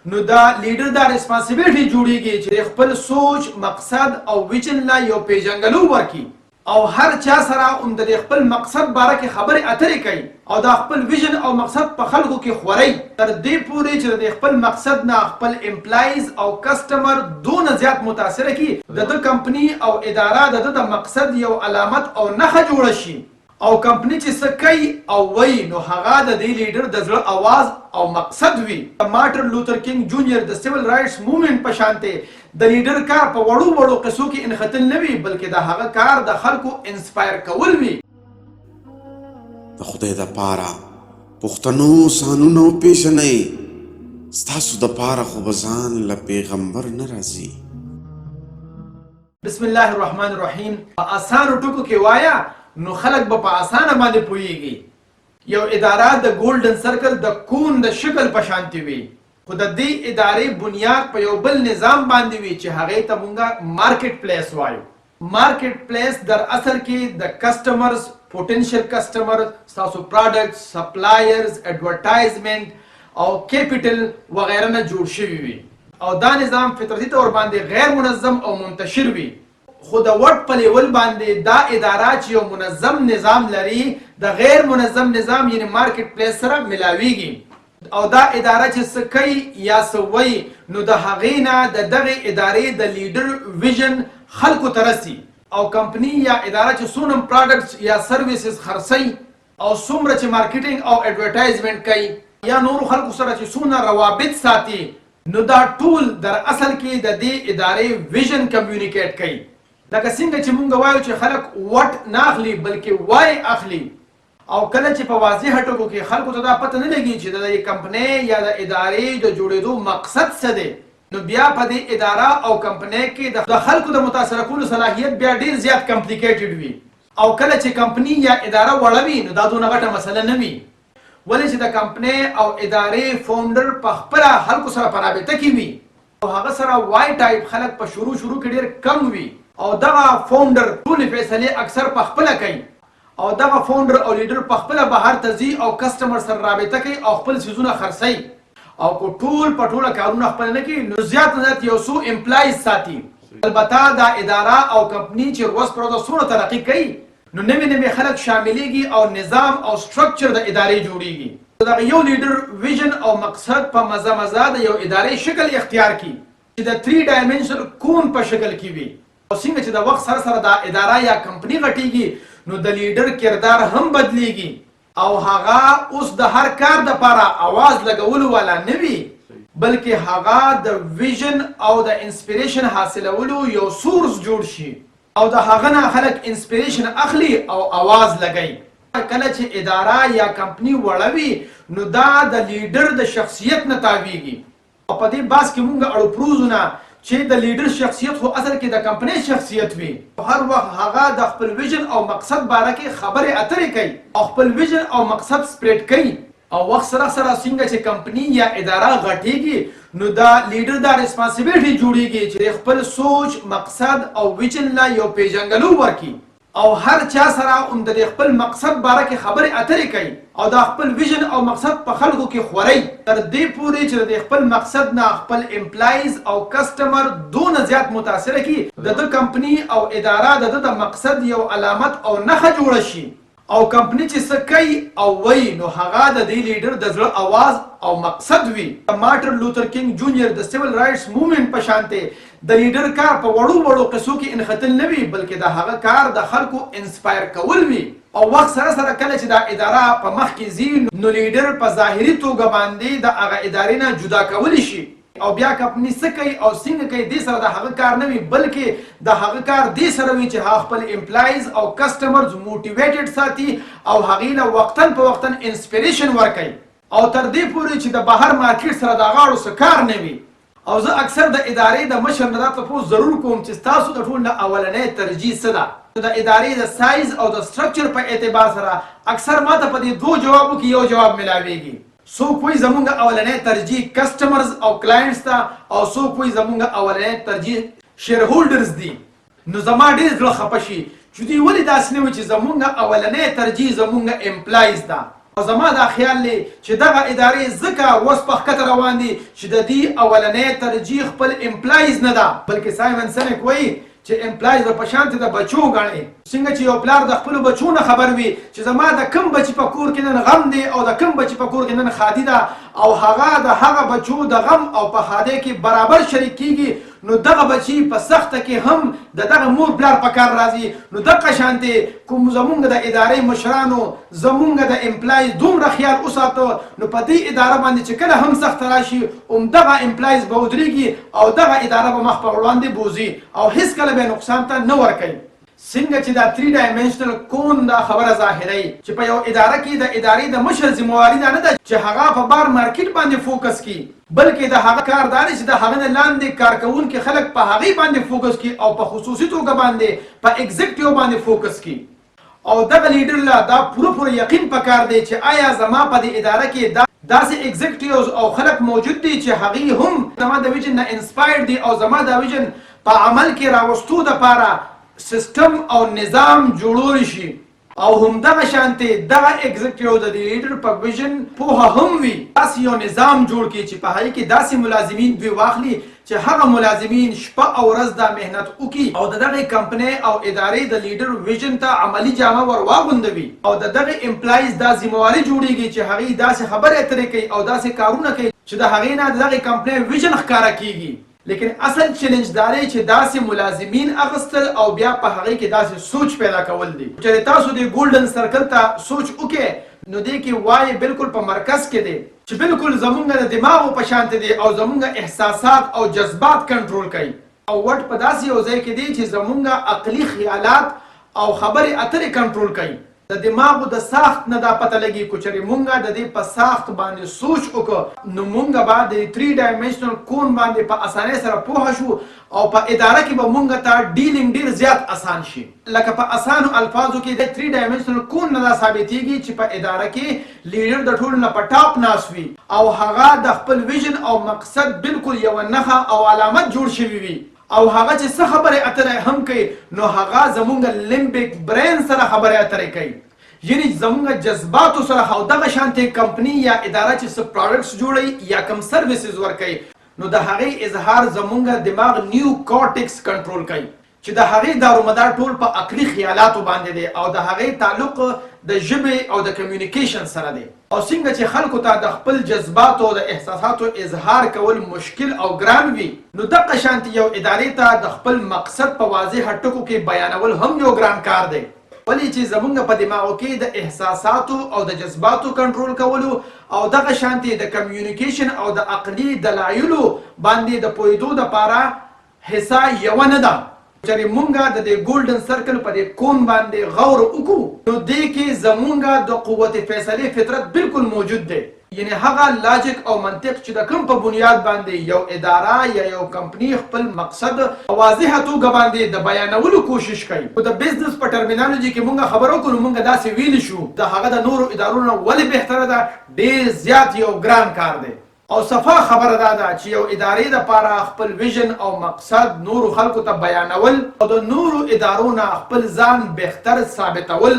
نو دا لیډر دا ریسپانسیبিলিټي جوړیږي چې خپل سوچ، مقصد او ویژن لا یو پیژنګلو ورکي او هر چا سره هم د خپل مقصد باره کې خبرې اترې کوي او دا خپل ویژن او مقصد په خلکو کې خوري، تر دې پورې چې د خپل مقصد نه خپل امپلایز او کسټمر دونه زیات متاثر کی، د د کمپنی او اداره د د مقصد یو علامت او نښه جوړ شي. او کمپنی چې څه کوي او وایي، نو هغه د دې لیډر د زړه اواز او مقصد وي. مارټن لوتر کینګ جونیئر د سیول رائټس موومنټ په شانته د لیډر کار په وړو وړو قصو کې انختل نه وي، بلکې د هغه کار د خلکو انسپایر کول وي. د خدای د پاره پښتنو، ځانونه وپېژنئ. ستاسو د پاره خو به ځان له پیغمبر نه راځي. بسم الله الرحمن الرحیم. په اسانو ټکو کې وایا نو خلک به په اسانه باندې پوهیږي. یو اداره د ګولډن سرکل د کون د شکل په شانتي وي، خو د دې ادارې بنیاد په یو بل نظام باندې وي چې هغه ته مونږه مارکیټ پلیس وایو. مارکیټ پلیس در اصل کې د کسټمرز، پوتنشل کسټمر، ستاسو پروډکټ، سپلایرز، ایډورټایزمنت او کیپټل وغیرہ نه جوړ شوی وي او دا نظام فطرتي طور باندې غیر منظم او منتشر وي. خو د وټ په لیول باندې دا اداره چې یو منظم نظام لري، د غیر منظم نظام یعنی مارکیټ پلیس سره ملاویږي او دا اداره چې څه کوي یا څه وایي، نو د هغې نه د دغې ادارې د لیډر ویژن خلکو ته رسي. او کمپنی یا اداره چې څونه پروډکټس یا سرویسز خرڅوي او څومره چې مارکیټینګ او ایډورټایزمنټ کوي یا نورو خلکو سره چې څونه روابط ساتي، نو دا ټول در اصل کې د دې ادارې ویژن کمیونیکیټ کوي. لکه څنګه چې مونږ وایو چې خلک وټ نه اخلي، بلکې وای اخلي. او کله چې په واضح ټکو کې خلکو ته دا پته نه لګي چې د دې کمپنۍ یا د ادارې د جوړېدو مقصد څه دی، نو بیا په دې اداره او کمپنۍ کې د خلکو د متاثره کولو صلاحیت بیا ډیر زیات کمپلیکیټډ وي. او کله چې کمپنی یا اداره وړه وي، نو دا دونه غټه مسله نه وي، ولې چې د کمپنۍ او ادارې فاونډر په خپله خلکو سره په رابطه کې وي او هغه سره وای ټایپ خلک په شروع شروع کې ډیر کم وي او دغه فاونډر ټولې فیصلې اکثر په خپله کوي او دغه فاونډر او لیډر په خپله بهر ته ځي او کسټمر سره رابطه کوي او خپل څیزونه خرڅوي. او که ټول په ټوله کارونه خپل نه کوي، نو زیات نه زیات یو څو امپلایز ساتي. البته دا اداره او کمپنی چې ورځ پر ورځ څومره ترقي کوي، نو نوې نوې خلک شاملېږي او نظام او سټرکچر د ادارې جوړیږي. دغه یو لیډر ویژن او مقصد په مزه مزه د یو ادارې شکل اختیار کی چې د 3 ډایمنشنل کون په شکل کې وي. او څنګه چې د وخت سره سره دا اداره یا کمپنی غټیږي، نو د لیډر کردار هم بدلیږي او هغه اوس د هر کار د پاره اواز لګولو والا نه وي، بلکې هغه د ویژن او د انسپیریشن حاصلولو یو سورس جوړ شي او د هغه نه خلک انسپیریشن اخلي او اواز لګوي. کله چې اداره یا کمپنی وړه وي، نو دا د لیډر د شخصیت نه تاویږي. او په دې باس کې مونږ اړو پروزو نه چې د لیډر شخصیت خو اصل کې د کمپنۍ شخصیت وي. هر وخت هغه د خپل ویژن او مقصد باره کې خبرې اترې کوي او خپل ویژن او مقصد سپریډ کوي. او وخت سره سره څنګه چې کمپنی یا اداره غټیږي، نو دا لیډر دا ریسپانسیبিলিټي جوړیږي چې خپل سوچ، مقصد او ویژن لا یو پیژنګلو ورکي او هر چا سره هم د خپل مقصد باره کې خبرې اترې کوي او دا خپل ویژن او مقصد په خلکو کې خوري، تر دې پورې چې د خپل مقصد نه خپل امپلایز او کسټمر دونه زیات متاثر کی، د د کمپنی او اداره د د مقصد یو علامت او نښه جوړ شي. او کمپنی چې څه کوي او وایي، نو هغه د دې لیډر د زړه اواز او مقصد وي. مارټن لوتر کینګ جونیئر د سیول رائټس موومنټ په شانته د لیډر کار په وړو وړو قصو کې انختل نه وي، بلکې د هغه کار د خلکو انسپایر کول وي. او وخت سره سره کله چې دا اداره په مخ کې ځي، نو لیډر په ظاهري توګه باندې د هغه ادارې نه جدا کولی شي او بیا کمپنی څه کوي او څنګه کوي، دې سره د هغه کار نه وي، بلکې د هغه کار دې سره وي چې هغه خپل امپلایز او کسټمرز موټیویټډ ساتي او هغې له وقتاً په وقتاً انسپیریشن ورکوي او تر دې پورې چې د بهر مارکیټ سره د غاړو څه کار نه وي. او زه اکثر د ادارې د مشر نه دا تپوس ضرور کوم چې ستاسو د ټول نه اولنۍ ترجیح څه ده؟ د ادارې د سایز او د سټرکچر په اعتبار سره اکثر ماته په دې دوو جوابو کې یو جواب ملاویږي. څوک وایي زمونږ اولنۍ ترجیح کسټمرز او کلاینټس ده او څوک وایي زمونږ اولنۍ ترجیح شیر هولډرز دي. نو زما ډېر زړه خپه شي چې دوی ولې داسې نه وي چې زمونږ اولنۍ ترجیح زمونږ امپلایز ده. او زما دا خیال دی چې دغه ادارې ځکه ورځ په ښکته روان دي چې د دوی اولنی ترجیح خپل امپلایز نه ده، بلکې سایمن سنک وایي چې امپلایز به په شانتې د بچو ګڼې. څنګه چې یو پلار د خپلو بچو نه خبر وي چې زما د کوم بچي په کور کې نن غم دی او د کوم بچي په کور کې نن ښادي ده او هغه د هغه بچو د غم او په ښادۍ کې برابر شریک کیږي، نو دغه بچي په سخته کې هم د دغه مور پلار په کار راځي. نو دقه شانتې کوم زمونږ د ادارې مشرانو زمونږ د امپلایز دومره خیال وساته، نو په دې اداره باندې چې کله هم سخته راشي همدغه امپلایز به ودرېږي او دغه اداره به مخ پر وړاندې بوځي او هیڅکله به نقصان ته نه ورکوي. څنګه چې دا تری ډایمنشنل کون دا خبره ظاهروي چې په یو اداره کې د ادارې د مشر ذمه واري دا نه ده چې هغه په بار مارکیټ باندې فوکس کړي، بلکې د هغه کار دا دی چې د هغه نه لاندې کارکوونکي خلک په هغې باندې فوکس کړي او په خصوصي توګه باندې په ایګزیکټیو باندې فوکس کړي. او دغه لیډر له دا پوره پوره یقین پکار دی چې آیا زما په دې اداره کې دا داسې ایګزیکټیوز او خلک موجود دي چې هغوی هم زما د ویژن نه انسپایرډ دي او زما دا ویژن په عمل کې راوستو دپاره سیستم او نظام جوړولی شي. او همدغه شانتې دغه ایګزیکټیو د دې لیډر په ویژن پوهه هم وي، داسې یو نظام جوړ کړي چې په هغې کې داسې ملازمین دوی واخلي چې هغه ملازمین شپه او ورځ دا محنت وکړي او د دغې کمپنۍ او ادارې د لیډر ویژن ته عملي جامه ور واغوندوي، او د دغې امپلایز دا ذمه واري جوړیږي چې هغوی داسې خبرې اترې کوي او داسې کارونه کوي چې د هغې نه د دغې کمپنۍ ویژن ښکاره کیږي. لیکن اصل چیلنج دا دی چې داسې ملازمین اخیستل او بیا په هغې کې داسې سوچ پیدا کول دي. چې تاسو دې ګولډن سرکل ته سوچ وکړئ نو دې کې وای بالکل په مرکز کې دی چې بالکل زمونږ د دماغو په شانتې دی او زمونږ احساسات او جذبات کنټرول کوي، او وټ په داسې یو ځای کې دی چې زمونږ عقلي خیالات او خبرې اترې کنټرول کوي. د دماغو د ساخت نه دا پته لګي که چېرې مونږ د دې په ساخت باندې سوچ وکړو نو مونږ به د دې تری ډایمنشنل کون باندې په اسانۍ سره پوه شو او په اداره کې به مونږ ته ډیلینګ ډیر زیات اسان شي. لکه په اسانو الفاظو کې د تری ډایمنشنل کون نه دا ثابتیږي چې په اداره کې لیډر د ټولو نه په ټاپ ناست وي او هغه د خپل ویژن او مقصد بالکل یوه نښه او علامت جوړ شوي وي، او هغه چې څه خبرې اترې هم کوي نو هغه زمونږ لیمبیک برین سره خبرې اترې کوي، یعنی زمونږ جذباتو سره. او دغه شانتې کمپنی یا اداره چې څه پروډکټس جوړوي یا کوم سرویسز ورکوي نو د هغې اظهار زمونږ دماغ نیو کورټیکس کنټرول کوي چې د هغې دارومدار ټول په عقلي خیالاتو باندې دی او د هغې تعلق د ژبې او د کمیونیکیشن سره دی. او څنګه چې خلکو ته د خپل جذباتو او د احساساتو اظهار کول مشکل او ګران وي نو دقه شانتې یو ادارې ته د خپل مقصد په واضح ټکو کې بیانول هم یو ګران کار دی، ولې چې زمونږ په دماغو کې د احساساتو او د جذباتو کنټرول کولو او دغه شانتې د کمیونیکیشن او د عقلي دلایلو باندې د پوهېدو دپاره حصه یوه نه ده. چېرې مونږ د دې ګولډن سرکل په دې کون باندې غور وکړو نو دې کې زمونږ د قوت فیصلې فطرت بالکل موجود دی، یعنی هغه لاجک او منطق چې د کوم په بنیاد باندې یو اداره یا یو کمپنی خپل مقصد په واضحه توګه باندې د بیانولو کوشش کوي. خو د بزنس په ټرمینالوجي کې مونږ خبره وکړو نو مونږ داسې ویلی شو د هغه د نورو ادارو نه ولې بهتره ده، ډېر زیات یو ګران کار دی. او صفا خبره دا ده چې یو ادارې دپاره خپل ویژن او مقصد نورو خلکو ته بیانول او د نورو ادارو نه خپل ځان بهتر ثابتول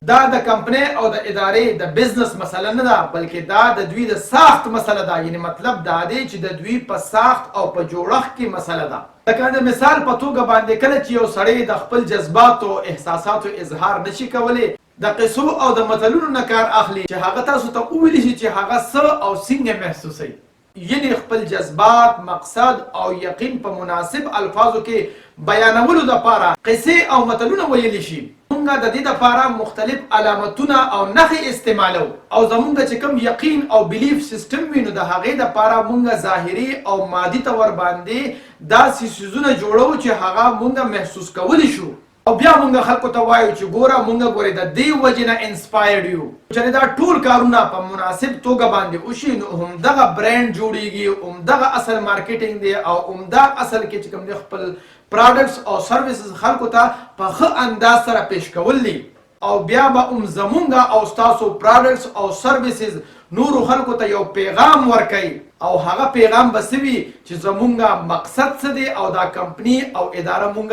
دا د کمپنۍ او د ادارې د بزنس مسله نه ده، بلکې دا د دوی د ساخت مسله ده، یعنی مطلب دا دی چې د دوی په ساخت او په جوړښت کې مسله ده. لکه د مثال په توګه باندې کله چې یو سړی د خپل جذباتو او احساساتو اظهار نشي کولی د قصو او د متلونو نه کار اخلي چې هغه تاسو ته وویل شي چې هغه څه او څنګه محسوسوي، یعنی خپل جذبات، مقصد او یقین په مناسب الفاظو کې بیانولو دپاره قصې او متلونه ویلی شي. مونږ د دې دپاره مختلف علامتونه او نښې استعمالوو او زمونږ چې کوم یقین او بلیف سیستم وي نو د هغې دپاره مونږ ظاهري او مادي طور باندې داسې څیزونه جوړوو چې هغه مونږ محسوس کولی شو، او بیا مونږ خلکو ته وایو چې ګوره مونږ ګورې د دې وجې نه انسپایرډ یو. چېرې دا ټول کارونه په مناسب توګه باندې وشي نو همدغه برانډ جوړیږي، همدغه اصل مارکیټینګ دی، او همدا اصل کې چې کوم دی خپل پراډکټس او سرویسز خلکو ته په ښه انداز سره پیش کول دي، او بیا به هم زمونږ او ستاسو پراډکټس او سرویسز نورو خلکو ته یو پیغام ورکوي. او هغه پیغام به څه وي چې زمونږ مقصد څه دی او دا کمپني او اداره مونږ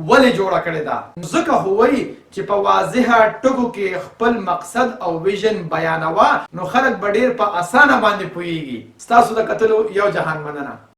ولې جوړه کړې ده. نو ځکه خو وایي چې په واضح ټکو کې خپل مقصد او ویژن بیانوه نو خلک به ډیر په اسانه باندې پوهیږي. ستاسو د کتلو یو جهان مننه.